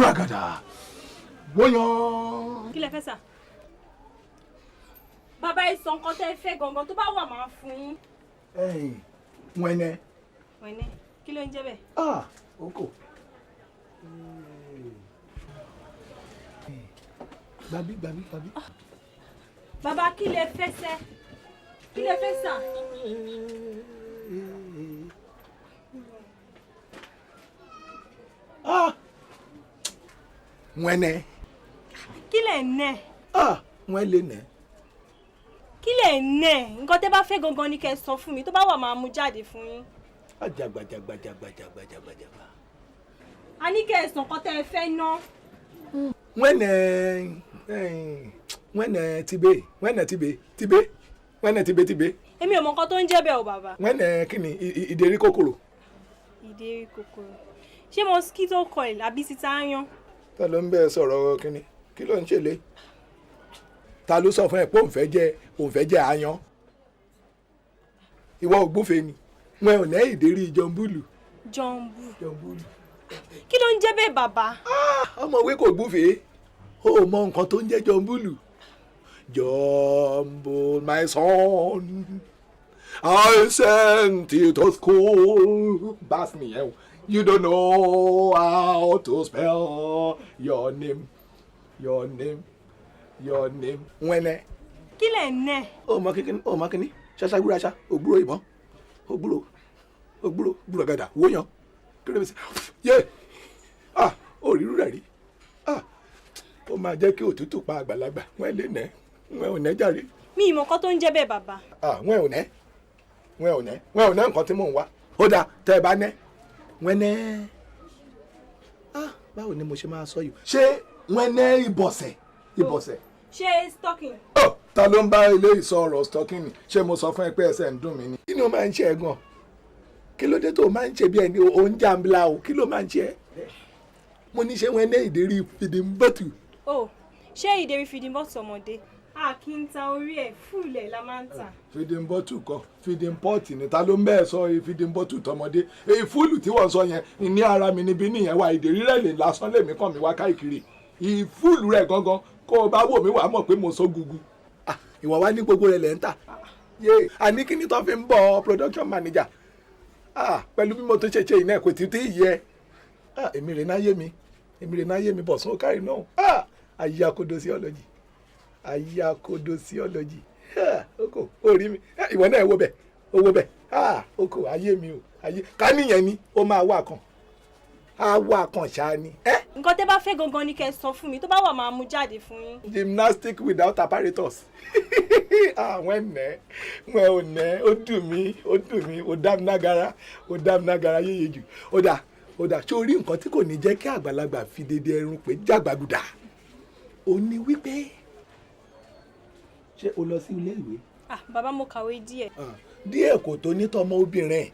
Búragàdà wọ́yàn. Kí lẹ fẹ́ sà? Bàbá, ẹ sọ nǹkan tẹ́ ẹ fẹ́ gangan, tó bá wà, máa fún yín. Ẹ̀yìn wẹ́nẹ́. Wẹ̀nẹ́, kí ló ń jẹ́ bẹ́ẹ̀? Ah, oko. Gbabi, gbabi, gbabi. Bàbá, kí lẹ fẹ́ sẹ́? Kí lẹ fẹ́ sà? Ah, wẹ́nẹ́. Kí lẹ ń nẹ́? Ah, wọ́n lè nẹ́. Kí lẹ ń nẹ́? Nǹkan tẹ́ bá fẹ́ gangan ni kẹ́ ẹ sọ fún mi, tó bá wà, máa mú jáde fún yín. Ajagbajagbajagbajagbajagbajagba. A ní kẹ́ ẹ sọ nǹkan tẹ́ ẹ fẹ́ ná. Wẹ́nẹ́, wẹ́nẹ́ tibé, wẹ́nẹ́ tibé tibé, wẹ́nẹ́ tibé tibé. Èmi ò mọ nǹkan tó ń jẹ́ bẹ́ẹ̀ o, bàbá. Wẹ́nẹ́ kí ni ìdérí kòkòrò. Ìdérí kòkòrò? Ṣé mosquito coil àbí títa áyán? Ta ló ń bẹ sọ̀rọ̀ kínní? Kí ló ń ṣe lé? Ta ló sọ fún ẹ pé òun fẹ́ jẹ aáyán? Ìwọ ògbúfe ni wọn ò ní ìdérí jọmbúlù. Jọ̀ǹbù? Jọmbúlù. Kí ló ń jẹ́ bẹ́ẹ̀, bàbá? Ọmọwé kò gbúfe, ó mọ nǹkan tó ń jẹ́ jọmbúlù. Jumbo, my son, I sent you to school. Bass nìyẹn o. You don't know how to spell your name, your name, your name. Wẹ́nẹ́. Kí lẹ̀ ń nẹ́? Ó mọ kíkíní, ó mọ kíní, ṣaṣagbúraṣa, ògbúrò ìbọn, ògbúrò, ògbúrò, gbúrògàdà, wóyan, kéré-bèsè, yé, ah, òrírú rẹ̀ rí, ah, ó máa jẹ́ kí òtútù pa àgbàlagbà. Wọ́n lè nẹ́, wọ́n ò nẹ́ jàre. Mi ì mọ nǹkan tó ń jẹ́ bẹ́ẹ̀, bàbá. Ah, wọ́n ò nẹ́, wọ́n ò nẹ́, wọ́n ò nẹ́ nǹkan tí mò ń wá. Ó dáa, tẹ́ ẹ bá nẹ́, wọ́n nẹ́. Ah, báwo ni mo ṣe máa sọ yìí? Ṣé wọ́n nẹ́ ìbọ̀sẹ̀, ìbọ̀sẹ̀? Ṣé stocking? Ọ, ta ló ń bá ilé ìsọ ọ̀rọ̀ stocking ni? Ṣé mo sọ fún ẹ pé ẹsẹ̀ ń dùn mí ni? Kí ni ó máa ń ṣe ẹ gan? Kí ló dé tó o máa ń ṣe bí ẹni ò ń jàǹbla o? Kí ló máa ń ṣe ẹ? Mo ní, ṣé wọ́n ní ìdérí feeding bottle? Oh, ṣé ìdérí feeding bottle ọmọdé? A kì í ta orí ẹ̀, full ẹ̀ la máa ń tà. Feeding bottle kọ́, feeding pot ni. Ta ló ń bẹ́ẹ̀ sọ feeding bottle tọmọdé? Èyí full tí wọ́n sọ yẹn ní ara mi níbí nìyẹn wá. Ìdérí rẹ̀ lè lásán lèmi kàn mí wá káàkiri. Ìfull rẹ̀ gangan, kó o bá wò mí, wàá mọ̀ pé mo sọ gugu. Ìwọ wá ní gbogbo rẹ̀ lẹ́ ń tà yé. Àní kí ni tó fi ń bọ̀ production manager? Ah, pẹ̀lú bí mo tún ṣe ṣe iná kò tí tí yẹ. Ah, èmi rè náyé mi, èmi rè náyé mi bọ̀ sún kárì náà. Ah, ayé akodosiology, ayé akodosiology. Ah, oko orí mi. Ah, ìwọ náà wo bẹ̀, owó bẹ̀. Ah, oko ayé mi o, ayé ká níyẹn ni ó máa wà kan, á wà kan ṣáá ni. Nǹkan tẹ́ bá fẹ́ gangan ni kẹ́ ẹ sọ fún mi, tó bá wà, máa mú jáde fún yín. Gymnastic without apparatus. Àwọn ẹnẹ wọn ò nẹ. Ó dùn mí, ó dùn mí, ó dá mi lágara, ó dá mi lágara yéye jù. Ó dà, ó dà. Ṣé o rí nǹkan tí kò ní jẹ́ kí àgbàlagbà fi dédé ẹrun pé jàgbàgùdà? Ó ní wípé, ṣé o lọ sí ilé ìwé? Ah, bàbá, mo kàwé díẹ̀. Díẹ̀ kò tó ní tọmọ obìnrin,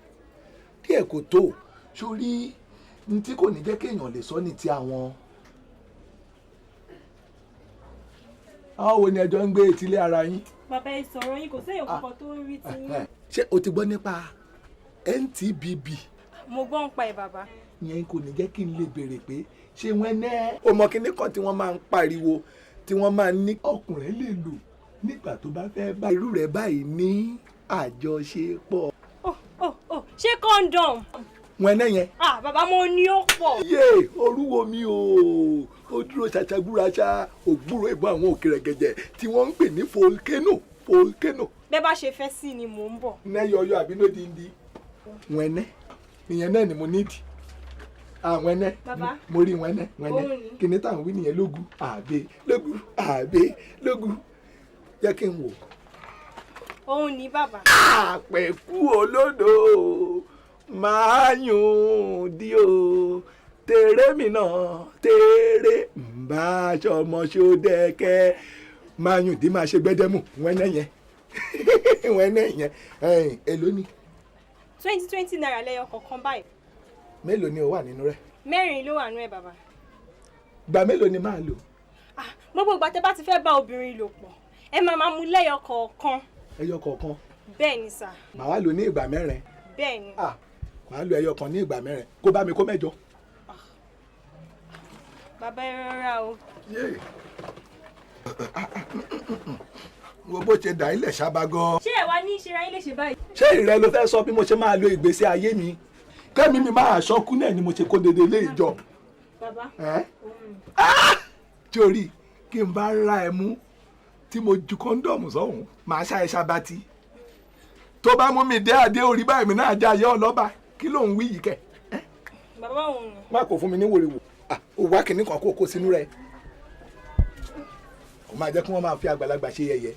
díẹ̀ kò tó. Sórí n tí kò ní jẹ́ kéèyàn lè sọ ní ti àwọn wo ni ẹjọ́ ń gbé etílé ara yín? Bàbá, ẹ sọ̀rọ̀ yín, kò séèyàn kankan tó ń rí ti yín. Ṣé o ti gbọ́ nípa NTBB? Mo gbọ́ ń pa ẹ̀, bàbá. Ìyẹn kò ní jẹ́ kí n lè béèrè pé ṣé wọ́n nẹ́. O mọ kinní kan tí wọ́n máa ń pariwo, tí wọ́n máa ń ní ọkùnrin lè lò nígbà tó bá fẹ́ bá irú rẹ̀ báyìí ní àjọṣepọ̀? Oh, ṣé condom? Wọ́n náà yẹn. Ah, bàbá, mo ní ó pọ̀. Yé, orúwo mi o, ó dúró ṣàṣàgbúraṣà, ògbúrò ìbọn àwọn òkèrè gẹ̀gẹ̀ tí wọ́n ń pè ní volcano, volcano. Bẹ́ẹ̀ bá ṣe fẹ́ sí ni mò ń bọ̀. Nẹ́yọyọ àbí lódìndí. Wẹ́nẹ́ ìyẹn náà ni mo nídìí àwọn ẹnẹ. Bàbá. Mo rí wẹ́nẹ́, wẹ́nẹ́. Òun ni. Kìnìún tá à ń wí nìyẹn, lógun àbẹ, lógun àbẹ, lógun, jẹ́ kí n wò. Òun ní, bàbá. Àpẹ̀kú olódò máa yùn dí o, tèrè mi náà tèrè ń bá aṣọ ọmọ ṣódẹ́kẹ́ máa yùn dí, máa ṣe gbẹ́dẹ́mù. Wẹ́nẹ́ yẹn, wẹ́nẹ́ yẹn, ẹ̀yìn èló ni? 20 20 naira lẹ́yọ kọ̀ọ̀kan báyìí. Mélòó ni ó wà nínú rẹ̀? Mẹ́rin ló wà nú ẹ̀, bàbá. Gbà mélòó ni máa lò? Ah, gbogbo ìgbà tẹ́ bá ti fẹ́ bá obìnrin lò pọ̀, ẹ máa máa mú lẹ́yọ kọ̀ọ̀kan. Ẹyọ kọ̀ọ̀kan? Bẹ́ẹ̀ ni sà. Màá wá lò ní ìgbà 4? Bẹ́ẹ̀ ni. Ah, màá lo ẹyọ kan ní ìgbà 4, kó bá mi kó 8. Bàbá, ẹ rọra o. Yé. Wo bó ṣe dà ilẹ̀ ṣábà gan. Ṣé ẹ wá ní ìṣera yín lè ṣe báyìí? Ṣé ìrẹ ló fẹ́ sọ bí mo ṣe máa lo ìgbésí ayé mi? Kẹ́mi mi máa ṣọ́kú náà ni mo ṣe kó dédé ilé ìjọ. Bàbá. Ẹ́? Ah! Torí kí n bá ra ẹ mú tí mo ju condom sọ́hùn, màá ṣá ẹ ṣabati. Tó bá mú mi dé adé orí báyìí, mi náà já ayé ọlọ́ba. Kí ló ń wí yìí kẹ? Bàbá, òun ni. Má kó fún mi ní wòrìwò. Ó wá kìnní kan kó kó sínú rẹ, kò máa jẹ́ kí wọ́n máa fi àgbàlagbà ṣe yẹ̀yẹ́.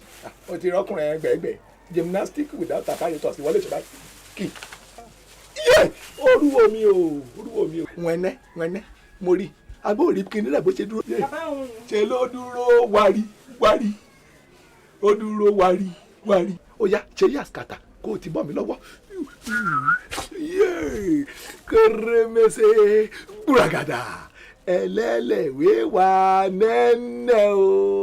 Ó ti rọ́kùnrin ẹgbẹ̀ẹ́gbẹ̀ gymnastic without apparatus, ìwọlé ṣe báyìí kì yé. Orúwo mi o, orúwo mi o. Wẹ́nẹ́ wẹ́nẹ́, mo rí agbó òrí kìnní rẹ̀ bó ṣe dúró. Bàbá, òun ni. Ṣe ló dúró wárí wárí, ó dúró wárí wárí. Ó yá, ṣe yàskàtà kó o ti bọ́ mi lọ́wọ́. Yéè, kéré-mẹsẹ gbúragàdà ẹlẹ́lẹ̀wé wa nẹ́nẹ́ o.